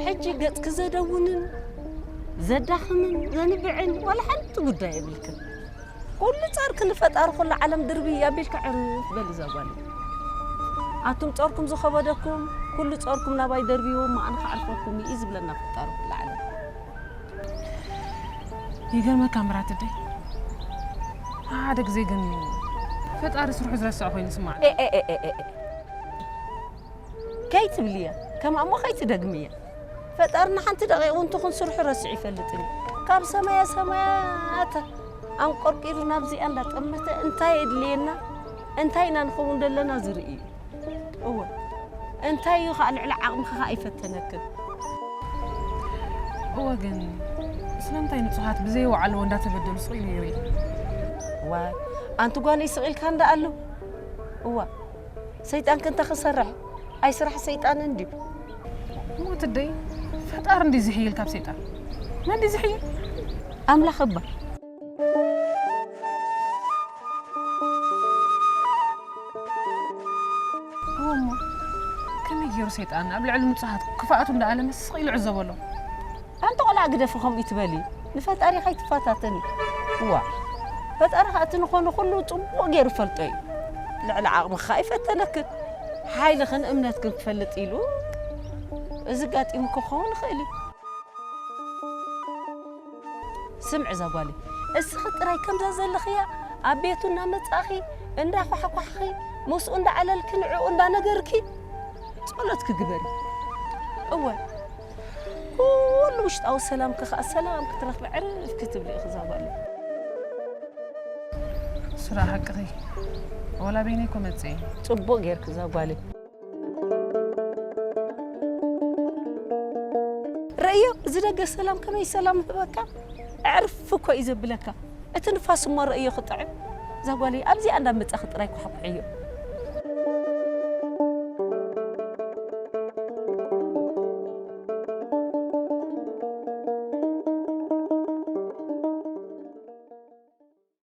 ሕጂ ገጽኪ ዘደውንን ዘዳኽምን ዘንብዕን ዋላ ሓንቲ ጉዳይ የብልክን። ኩሉ ጸርኪ ንፈጣሪ ኩሉ ዓለም ድርቢ ኣቢልካ ዕርፍ በሊ እዛ ጓል። ኣቱም ጸርኩም ዝኸበደኩም ኩሉ ጸርኩም ናባይ ደርብይዎ እሞ ኣነ ክዓርፈኩም እዩ ዝብለና ፈጣሪ ኩሉ ዓለም። ይገርመካ ምራት ደይ ሓደ ግዜ ግን ፈጣሪ ስርሑ ዝረስዕ ኮይኑ ስማዕ። ከይትብልያ ከምኣ እሞ ከይትደግምያ። ፈጣርና ሓንቲ ደቂቕ እውን ትኹን ስርሑ ረሲዑ ይፈልጥን እዩ። ካብ ሰማያ ሰማያት ኣንቆርቂሩ ናብዚኣ እንዳጠመተ እንታይ የድልየና እንታይ ኢና ንኸውን ዘለና ዝርኢ እዩ። እወ እንታይ እዩ ከዓ ልዕሊ ዓቕምኺ ከዓ ኣይፈተነክን። እወ ግን ስለምንታይ ንጹሃት ብዘይወዓልዎ እንዳተበደሉ ስቕ ኢሉ ይርኢ? ዋይ ኣንቲ ጓነይ ስቕ ኢልካ እንዳ ኣሎ እዋ ሰይጣን ክንተ ክሰርሕ ኣይስራሕ ሰይጣን እንድዩ። ሞት ደይ ፈጣር እንዲ ዝሕይል ካብ ሰይጣን መን እንዲ ዝሕይል? ኣምላኽ እባ እሞ ከመይ ገይሩ ሰይጣን ኣብ ልዕሊ ንጹሃት ክፍኣቱ እንዳኣለመ ስቕ ኢሉ ዕዘበሎ? ኣንቲ ቆልዓ ግደፊ ከምኡ ይትበሊ ንፈጣሪ ካይትፈታተኒ እዋ ፈጣሪ ከኣ እቲ ንኾነ ኩሉ ጽቡቕ ገይሩ ፈልጦ እዩ። ልዕሊ ዓቕምኻ ኣይፈተነክን ሓይልኽን እምነትክን ክፈልጥ ኢሉ እዚ ጋጢሙ ክኸውን ይኽእል እዩ። ስምዒ እዛ ጓለይ እስኺ ጥራይ ከምዛ ዘለኽያ ኣብ ቤቱ እናመጻእኺ እንዳኳሕኳሕኺ ምስኡ እንዳዓለልኪ ንዕኡ እንዳነገርኪ ጸሎትኪ ግበሪ። እወ ኩሉ ውሽጣዊ ሰላምኪ ከኣ ሰላም ክትረኽቢ ዕርፍ ክትብሊ ኢኺ እዛ ጓለይ። ስራ ሓቅኺ ወላ በይነይ እኮ መጽእ እየ። ጽቡቕ ጌርኪ እዛ ጓለይ። ረእዮ እዚ ደገ ሰላም ከመይ ሰላም ይህበካ ዕርፍ እኮ እዩ ዘብለካ እቲ ንፋስ እሞ ረእዮ ክጥዕም እዛ ጓለይ ኣብዚኣ እንዳመጻኺ ጥራይ ኳሕኩሕዮ